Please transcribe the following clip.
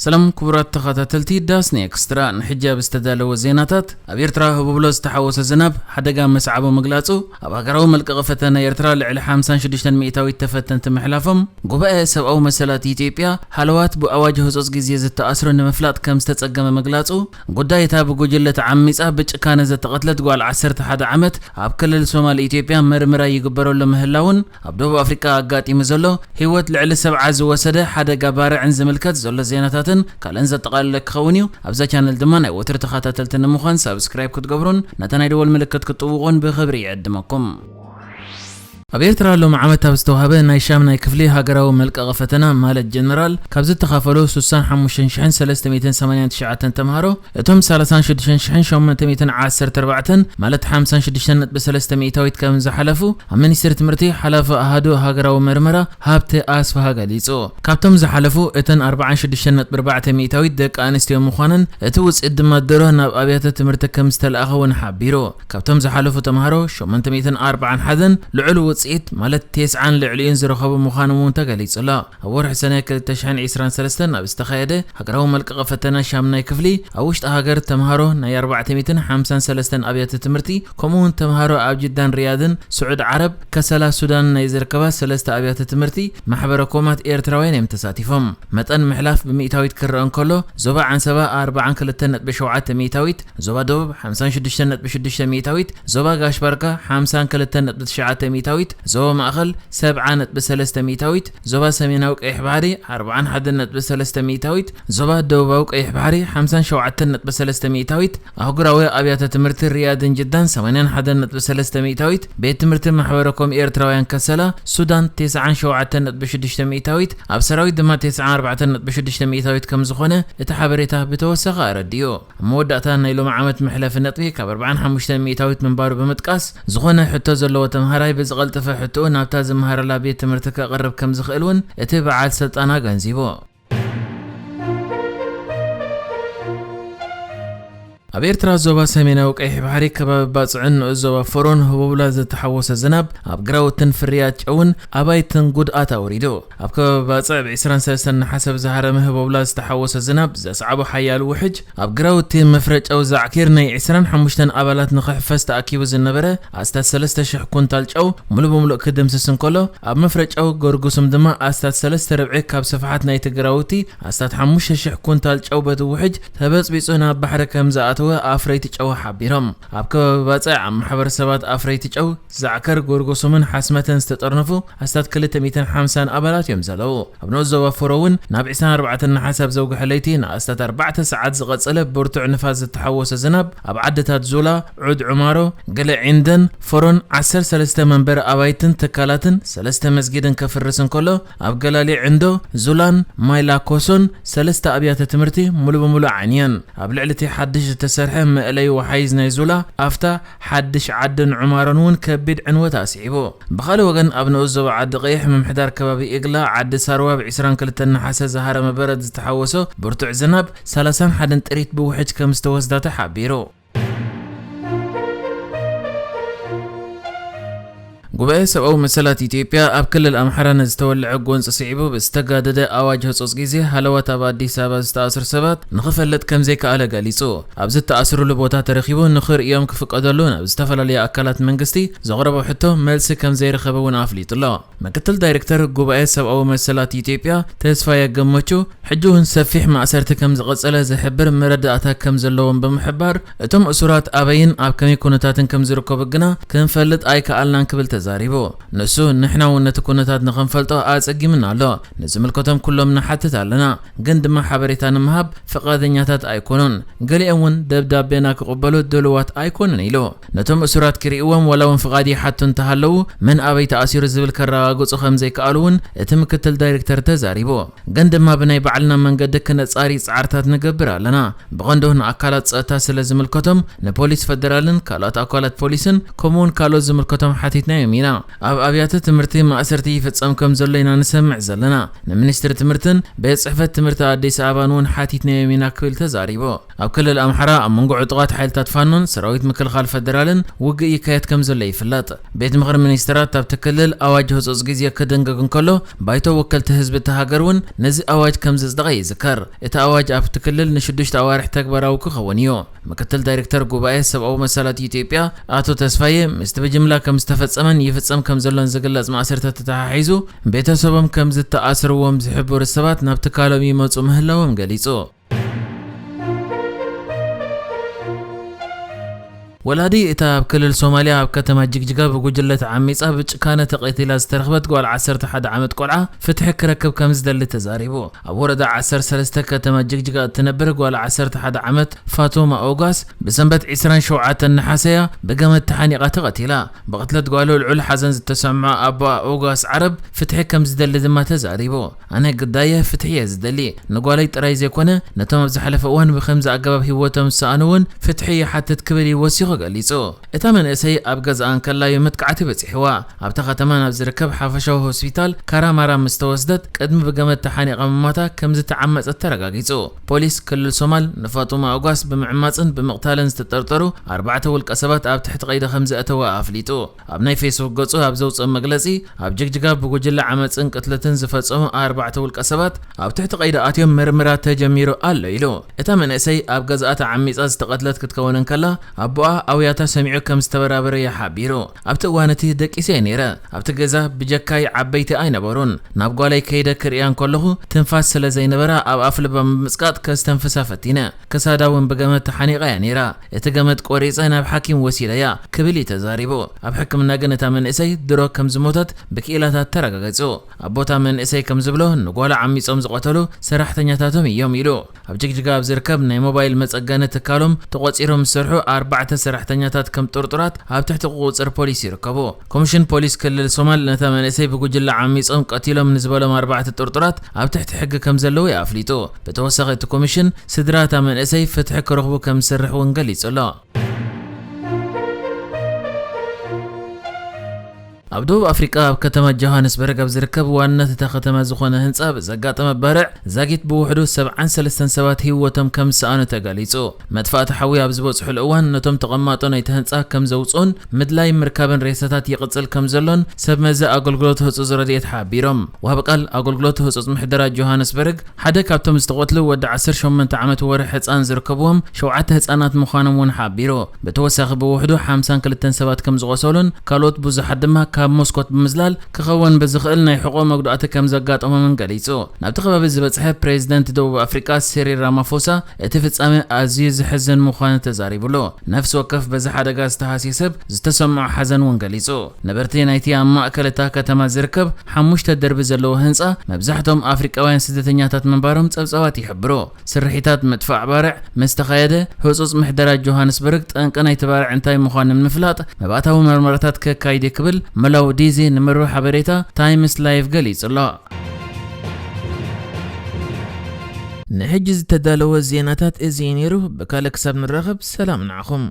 ሰላም ክቡራት ተኸታተልቲ ዳስ ኔክስትራ፣ ንሕጂ ኣብ ዝተዳለወ ዜናታት፣ ኣብ ኤርትራ ህቡብሎ ዝተሓወሰ ዝናብ ሓደጋ መስዓቡ ምግላጹ፣ ኣብ ሃገራዊ መልቀቒ ፈተና ኤርትራ ልዕሊ ሓምሳን ሽዱሽተን ሚእታዊት ተፈተንቲ ምሕላፎም፣ ጉባኤ ሰብኣዊ መሰላት ኢትዮጵያ ሃለዋት ብኣዋጅ ህጹጽ ግዜ ዝተኣስሩ ንምፍላጥ ከም ዝተጸገመ ምግላጹ፣ ጉዳይ እታ ብጉጅለ ተዓሚጻ ብጭካነ ዝተቐትለት ጓል ዓሰርተ ሓደ ዓመት ኣብ ክልል ሶማል ኢትዮጵያ መርምራ ይግበረሉ ምህላውን፣ ኣብ ደቡብ ኣፍሪቃ ኣጋጢሙ ዘሎ ህይወት ልዕሊ ሰብዓ ዝወሰደ ሓደጋ ባርዕን ዝምልከት ዘሎ ዜናታትን ካልእን ዘጠቓለለ ክኸውን እዩ። ኣብዛ ቻነል ድማ ናይ ወትሪ ተኸታተልቲ ንምዃን ሳብስክራይብ ክትገብሩን ነታ ናይ ደወል ምልክት ክትጥውቑን ብኽብሪ ይዕድመኩም። ኣብ ኤርትራ ሎም ዓመት ኣብ ዝተዋህበ ናይ ሻምናይ ክፍሊ ሃገራዊ መልቀቒ ፈተና ማለት ጀነራል ካብ ዝተኻፈሉ ስሳን ሓሙሽተን ሽሕን ሰለስተ ሚእትን ሰማንያን ትሽዓተን ተምሃሮ እቶም ሰላሳን ሽዱሽተን ሽሕን ሸሞንተ ሚእትን ዓሰርተ ኣርባዕተን ማለት ሓምሳን ሽዱሽተን ነጥቢ ሰለስተ ሚእታዊት ከም ዝሓለፉ ኣብ ሚኒስትሪ ትምህርቲ ሓላፊ ኣሃዱ ሃገራዊ መርመራ ሃብተ ኣስፍሃ ገሊጹ። ካብቶም ዝሓለፉ እተን ኣርባዓን ሽዱሽተን ነጥቢ ኣርባዕተ ሚእታዊት ደቂ ኣንስትዮ ምዃነን እቲ ውጽኢት ድማ ደሮ ናብ ኣብያተ ትምህርቲ ከም ዝተለኣኸ እውን ሓቢሩ። ካብቶም ዝሓለፉ ተምሃሮ ሸሞንተ ሚእትን ኣርባዓን ሓደን ልዑል ውጽኢት ማለት ተስዓን ልዕሊኡን ዝረኸቡ ምዃኖም እውን ተገሊጹ ኣሎ። ኣብ ወርሒ ሰነ ክልተ ሽሕን ዕስራን ሰለስተን ኣብ ዝተኻየደ ሃገራዊ መልቀቒ ፈተና ሻምናይ ክፍሊ ኣብ ውሽጢ ሃገር ተምሃሮ ናይ ኣርባዕተ ሚእትን ሓምሳን ሰለስተን ኣብያተ ትምህርቲ ከምኡውን ተምሃሮ ኣብ ጅዳን ሪያድን ስዑድ ዓረብ ከሰላ ሱዳን ናይ ዝርከባ ሰለስተ ኣብያተ ትምህርቲ ማሕበረ ኮማት ኤርትራውያን እዮም ተሳቲፎም። መጠን ምሕላፍ ብሚእታዊት ክረአ እንከሎ ዞባ ዓንሰባ ኣርባዓን ክልተን ነጥቢ ሸውዓተ ሚእታዊት፣ ዞባ ደቡብ ሓምሳን ሽዱሽተን ነጥቢ ሽዱሽተ ሚእታዊት፣ ዞባ ጋሽ ባርካ ሓምሳን ክልተን ነጥቢ ትሽዓተ ሚእታዊት፣ ዞባ ማእኸል ሰብዓ ነጥቢ ሰለስተ ሚእታዊት፣ ዞባ ሰሜናዊ ቀይሕ ባሕሪ ኣርባዓን ሓደን ነጥቢ ሰለስተ ሚእታዊት፣ ዞባ ደቡባዊ ቀይሕ ባሕሪ ሓምሳን ሸውዓተን ነጥቢ ሰለስተ ሚእታዊት፣ ኣህጉራዊ ኣብያተ ትምህርቲ ሪያድን ጅዳን ሰማንያን ሓደን ነጥቢ ሰለስተ ሚእታዊት፣ ቤት ትምህርቲ ማሕበረ ኮም ኤርትራውያን ከሰላ ሱዳን ተስዓን ሸውዓተን ነጥቢ ሽዱሽተ ሚእታዊት፣ ኣብ ሰራዊት ድማ ተስዓን ኣርባዕተን ነጥቢ ሽዱሽተ ሚእታዊት ከም ዝኾነ እቲ ሓበሬታ ብተወሳኺ ኣረዲኡ። ኣብ መወዳእታ ናይ ሎሚ ዓመት መሕለፊ ነጥቢ ካብ ኣርባዓን ሓሙሽተን ሚእታዊት ምንባሩ ብምጥቃስ፣ ዝኾነ ሕቶ ዘለዎ ተምሃራይ ብዝቐልጠፈ ሕቶኡ ናብታ ዝመሃረላ ቤት ትምህርቲ ከቕርብ ከም ዝኽእል እውን እቲ በዓል ስልጣን ኣገንዚቡ። ኣብ ኤርትራ ዞባ ሰሜናዊ ቀይሕ ባሕሪ ከባቢ ባጽዕን ንኡስ ዞባ ፎሮን ህቦብላ ዝተሓወሰ ዝናብ ኣብ ግራውትን ፍርያት ጨውን ኣባይትን ጉድኣት ኣውሪዱ። ኣብ ከባቢ ባጽዕ ብ ዕስራን ሰለስተን ነሓሰ ብዝሃረመ ህቦብላ ዝተሓወሰ ዝናብ ዘስዓቦ ሓያል ውሕጅ ኣብ ግራውቲ መፍረ ጨው ዛዕኪር ናይ ዕስራን ሓሙሽተን ኣባላት ንኽሕፈስ ተኣኪቡ ዝነበረ ኣስታት ሰለስተ ሽሕ ኩንታል ጨው ሙሉ ብሙሉእ ክድምስስ እንከሎ፣ ኣብ መፍረ ጨው ጎርጉሱም ድማ ኣስታት ሰለስተ ርብዒ ካብ ስፍሓት ናይቲ ግራውቲ ኣስታት ሓሙሽተ ሽሕ ኩንታል ጨው በቲ ውሕጅ ተበጽቢጹ ናብ ባሕሪ ከም ዝኣተወ ኣፍረይቲ ጨው ሓቢሮም። ኣብ ከባቢ ባጽዕ ኣብ ማሕበረሰባት ኣፍረይቲ ጨው፣ ዛዕከር፣ ጎርጎሶምን ሓስመተን ዝተጠርነፉ ኣስታት ክልተ ሚእትን ሓምሳን ኣባላት እዮም ዘለዉ። ኣብ ንኡስ ዞባ ፎሮ እውን ናብ ዕስራን ኣርባዕተን ነሓሰ ኣብ ዘውግሐ ለይቲ ንኣስታት ኣርባዕተ ሰዓት ዝቐጸለ ብርቱዕ ንፋስ ዝተሓወሰ ዝናብ ኣብ ዓድታት ዙላ፣ ዑድ ዑማሮ፣ ገለ ዒንደን፣ ፎሮን ዓሰርተ ሰለስተ መንበሪ ኣባይትን ትካላትን፣ ሰለስተ መስጊድን ከፍርስ እንከሎ፣ ኣብ ገላሊ ዕንዶ፣ ዙላን ማይላኮሶን ሰለስተ ኣብያተ ትምህርቲ ሙሉ ብሙሉ ዓንየን። ኣብ ልዕሊ እቲ ሓድሽ ዝተሰርሐ መእለዪ ወሓይዝ ናይ ዙላ ኣፍታ ሓድሽ ዓድን ዑማሮን እውን ከቢድ ዕንወት ኣስዒቡ። ብኻልእ ወገን ኣብ ንኡስ ዞባ ዓዲ ቀይሕ ምምሕዳር ከባቢ ኢግላ ዓዲ ሳርዋ ብ ዕስራን ክልተን ነሓሰ ዝሃረመ በረድ ዝተሓወሶ ብርቱዕ ዝናብ ሰላሳን ሓደን ጥሪት ብውሕጅ ከም ዝተወስዳ ተሓቢሩ። ጉባኤ ሰብኣዊ መሰላት ኢትዮጵያ ኣብ ክልል ኣምሓራ ንዝተወልዐ ጎንፂ ስዒቡ ብዝተጋደደ ኣዋጅ ህፁፅ ግዜ ሃለዋት ኣብ ኣዲስ ኣበባ ዝተኣስሩ ሰባት ንኽፈልጥ ከም ዘይከኣለ ገሊፁ። ኣብ ዝተኣስሩሉ ቦታ ተረኺቡ ንኽርእዮም ክፍቀደሉ ናብ ዝተፈላለዩ ኣካላት መንግስቲ ዘቕረቦ ሕቶ መልሲ ከም ዘይረኸበ እውን ኣፍሊጡ ኣሎ። ምክትል ዳይሬክተር ጉባኤ ሰብኣዊ መሰላት ኢትዮጵያ ተስፋዬ ገመቹ ሕጂ እውን ሰፊሕ ማእሰርቲ ከም ዝቐጸለ ዝሕብር መረዳእታ ከም ዘለዎም ብምሕባር፣ እቶም እሱራት ኣበይን ኣብ ከመይ ኩነታትን ከም ዝርከቡ ግና ክንፈልጥ ኣይከኣልናን ክብል ተዛሪቡ። ንሱ፣ ንሕና እውን ነቲ ኩነታት ንኽንፈልጦ ኣጸጊሙና ኣሎ። ንዝምልከቶም ኩሎም ንሓትት ኣለና፣ ግን ድማ ሓበሬታ ንምሃብ ፍቓደኛታት ኣይኮኑን። ገሊኦም እውን ደብዳቤና ክቕበሉ ድሉዋት ኣይኮኑን ኢሉ። ነቶም እሱራት ክርእይዎም ዋላ እውን ፍቓድ ይሓቱ እንተሃለዉ፣ መን ኣበይ ተኣሲሩ ዝብል ከረጋግጹ ከም ዘይከኣሉ እውን እቲ ምክትል ዳይሬክተር ተዛሪቡ። ግን ድማ ብናይ ባዕልና መንገዲ ክነጻሪ ጻዕርታት ንገብር ኣለና። ብቐንዱ ንኣካላት ጸጥታ ስለ ዝምልከቶም ንፖሊስ ፈደራልን ካልኦት ኣካላት ፖሊስን ከምኡውን ካልኦት ዝምልከቶም ሓቲትና እዮም ኢና። ኣብ ኣብያተ ትምህርቲ ማእሰርቲ ይፍጸም ከም ዘሎ ኢና ንሰምዕ ዘለና። ንሚኒስትሪ ትምህርትን ቤት ጽሕፈት ትምህርቲ ኣዲስ ኣበባን እውን ሓቲትናዮም ኢና ክብል ተዛሪቡ። ኣብ ክልል ኣምሓራ ኣብ መንጎ ዕጡቓት ሓይልታት ፋኖን ሰራዊት ምክልኻል ፈደራልን ውግእ ይካየድ ከም ዘሎ ይፍለጥ። ቤት ምኽሪ ሚኒስትራት ኣብቲ ክልል ኣዋጅ ህጹጽ ግዜ ክድንግግ እንከሎ፣ ባይቶ ወከልቲ ህዝቢ እታ ሃገር እውን ነዚ ኣዋጅ ከም ዘጽደቐ ይዝከር። እቲ ኣዋጅ ኣብቲ ክልል ንሽዱሽተ ኣዋርሕ ተግባራዊ ክኸውን እዩ። ምክትል ዳይሬክተር ጉባኤ ሰብኣዊ መሰላት ኢትዮጵያ ኣቶ ተስፋዬ፣ ምስቲ ብጅምላ ከም ዝተፈጸመን ይፍጸም ከም ዘሎን ዝግለጽ ማእሰርታት ተተሓሒዙ፣ ቤተሰቦም ከም ዝተኣስርዎም ዝሕብሩ ሰባት ናብ ትካሎም ይመጹ ምህላዎም ገሊጹ። ወላዲ እታ ኣብ ክልል ሶማልያ ኣብ ከተማ ጅግጅጋ ብጉጅለ ተዓሚጻ ብጭካነ ተቐቲላ ዝተረኽበት ጓል ዓሰርተ ሓደ ዓመት ቆልዓ ፍትሒ ክረክብ ከም ዝደሊ ተዛሪቡ። ኣብ ወረዳ ዓሰርተ ሰለስተ ከተማ ጅግጅጋ እትነብር ጓል ዓሰርተ ሓደ ዓመት ፋቱማ ኦጋስ ብሰንበት ዕስራን ሸውዓተን ነሓሰ እያ ብገመድ ተሓኒቓ ተቐቲላ። ብቕትለት ጓሉ ልዑል ሓዘን ዝተሰምዖ ኣቦኣ ኦጋስ ዓረብ ፍትሒ ከም ዝደሊ ድማ ተዛሪቡ። ኣነ ግዳየ ፍትሒ እየ ዝደሊ። ንጓለይ ጥራይ ዘይኮነ፣ ነቶም ኣብ ዝሓለፈ እዋን ብከምዚ ኣገባብ ህይወቶም ዝሰኣኑ እውን ፍትሒ ይሓትት ክብል እዩ ወሲኹ ገሊጹ። እታ መንእሰይ ኣብ ገዛኣ እንከላ እዩ መጥቃዕቲ በጺሕዋ። ኣብታ ከተማ ናብ ዝርከብ ሓፈሻዊ ሆስፒታል ካራማራ ምስ ተወስደት፣ ቅድሚ ብገመድ ተሓኒቓ ምማታ ከም ዝተዓመጸት ተረጋጊጹ። ፖሊስ ክልል ሶማል ንፋጡማ ኦጋስ ብምዕማጽን ብምቕታልን ዝተጠርጠሩ ኣርባዕተ ውልቀ ሰባት ኣብ ትሕቲ ቀይዲ ከም ዘእተወ ኣፍሊጡ። ኣብ ናይ ፌስቡክ ገጹ ኣብ ዘውጽኦ መግለጺ፣ ኣብ ጅግጅጋ ብጉጅለ ዓመጽን ቅትለትን ዝፈጸሙ ኣርባዕተ ውልቀ ሰባት ኣብ ትሕቲ ቀይዲ ኣትዮም ምርምራ ተጀሚሩ ኣሎ ኢሉ። እታ መንእሰይ ኣብ ገዝኣ ተዓሚጻ ዝተቐትለት ክትከውን እንከላ፣ ኣቦኣ ኣውያታ ሰሚዑ ከም ዝተበራበረ እዩ ሓቢሩ። ኣብቲ እዋን እቲ ደቂሰ እየ ነይረ። ኣብቲ ገዛ ብጀካይ ዓበይቲ ኣይነበሩን። ናብ ጓለይ ከይደ ክርእያ እንከለኹ ትንፋስ ስለ ዘይነበራ ኣብ ኣፍልባ ብምጽቃጥ ከስተንፍሳ ፈቲነ። ክሳዳ እውን ብገመድ ተሓኒቓ እያ ነይራ። እቲ ገመድ ቆሪጸ ናብ ሓኪም ወሲደያ ክብል እዩ ተዛሪቡ። ኣብ ሕክምና ግን እታ መንእሰይ ድሮ ከም ዝሞተት ብክኢላታት ተረጋገጹ። ኣቦታ መንእሰይ ከም ዝብሎ ንጓላ ዓሚጾም ዝቐተሉ ሰራሕተኛታቶም እዮም ኢሉ። ኣብ ጅግጅጋ ኣብ ዝርከብ ናይ ሞባይል መጸገኒ ትካሎም ተቖጺሮም ዝሰርሑ ኣርባዕተ ሰራሕተኛታት ከም ጥርጡራት ኣብ ትሕቲ ቁጽር ፖሊስ ይርከቡ። ኮሚሽን ፖሊስ ክልል ሶማል ነታ መንእሰይ ብጉጅለ ዓሚጾም ቀቲሎም ንዝበሎም ኣርባዕተ ጥርጡራት ኣብ ትሕቲ ሕጊ ከም ዘለዉ እዩ ኣፍሊጡ። ብተወሳኺ እቲ ኮሚሽን ስድራ እታ መንእሰይ ፍትሒ ክረኽቡ ከም ዝሰርሕ እውን ገሊጹ ኣሎ። ኣብ ደቡብ ኣፍሪቃ ኣብ ከተማ ጆሃንስበርግ ኣብ ዝርከብ ዋንነት እታ ከተማ ዝኾነ ህንጻ ብዘጋጠመ ባርዕ ዛጊት ብውሕዱ ሰብዓን ሰለስተን ሰባት ህይወቶም ከም ዝሰኣኑ ተገሊጹ። መጥፋእቲ ሓዊ ኣብ ዝበጽሑሉ እዋን ነቶም ተቐማጦ ናይቲ ህንጻ ከም ዘውጽኡን ምድላይ ምርካብን ሬሳታት ይቕጽል ከም ዘሎን ሰብ መዚ ኣገልግሎት ህጹጽ ረድኤት ሓቢሮም። ወሃቢ ቃል ኣገልግሎት ህጹጽ ምሕደራ ጆሃንስበርግ ሓደ ካብቶም ዝተቐትሉ ወዲ ዓሰርተ ሸሞንተ ዓመት ወርሒ ህጻን ዝርከብዎም ሸውዓተ ህጻናት ምዃኖም እውን ሓቢሩ። ብተወሳኺ ብውሕዱ ሓምሳን ክልተን ሰባት ከም ዝቖሰሉን ካልኦት ብዙሓት ድማ ካብ መስኮት ብምዝላል ክኸውን ብዝኽእል ናይ ሕቖ መጉዳእቲ ከም ዘጋጠሞምን ገሊጹ። ናብቲ ከባቢ ዝበጽሐ ፕሬዚደንት ደቡብ ኣፍሪቃ ሲሪል ራማፎሳ እቲ ፍጻሜ ኣዝዩ ዘሕዝን ምዃኑ ተዛሪቡሉ። ነፍሲ ወከፍ በዚ ሓደጋ ዝተሃስየ ሰብ ዝተሰምዖ ሓዘን እውን ገሊጹ። ነበርቲ ናይቲ ኣብ ማእከል እታ ከተማ ዝርከብ ሓሙሽተ ደርቢ ዘለዎ ህንጻ መብዛሕትኦም ኣፍሪቃውያን ስደተኛታት ምንባሮም ጸብጻባት ይሕብሩ። ስርሒታት ምጥፋእ ባርዕ ምስ ተኻየደ፣ ህጹጽ ምሕደራ ጆሃንስበርግ ጠንቂ ናይቲ ባርዕ እንታይ ምዃኑ ንምፍላጥ መባእታዊ መርመራታት ከካይድ እዩ ክብል መላው ዲዚ ንምርብ ሓበሬታ ታይምስ ላይቭ ገሊጹ ኣሎ። ንሕጂ ዝተዳለወ ዜናታት እዚ እዩ ነይሩ። ብካልእ ክሳብ ንራኸብ ሰላም ንዓኹም።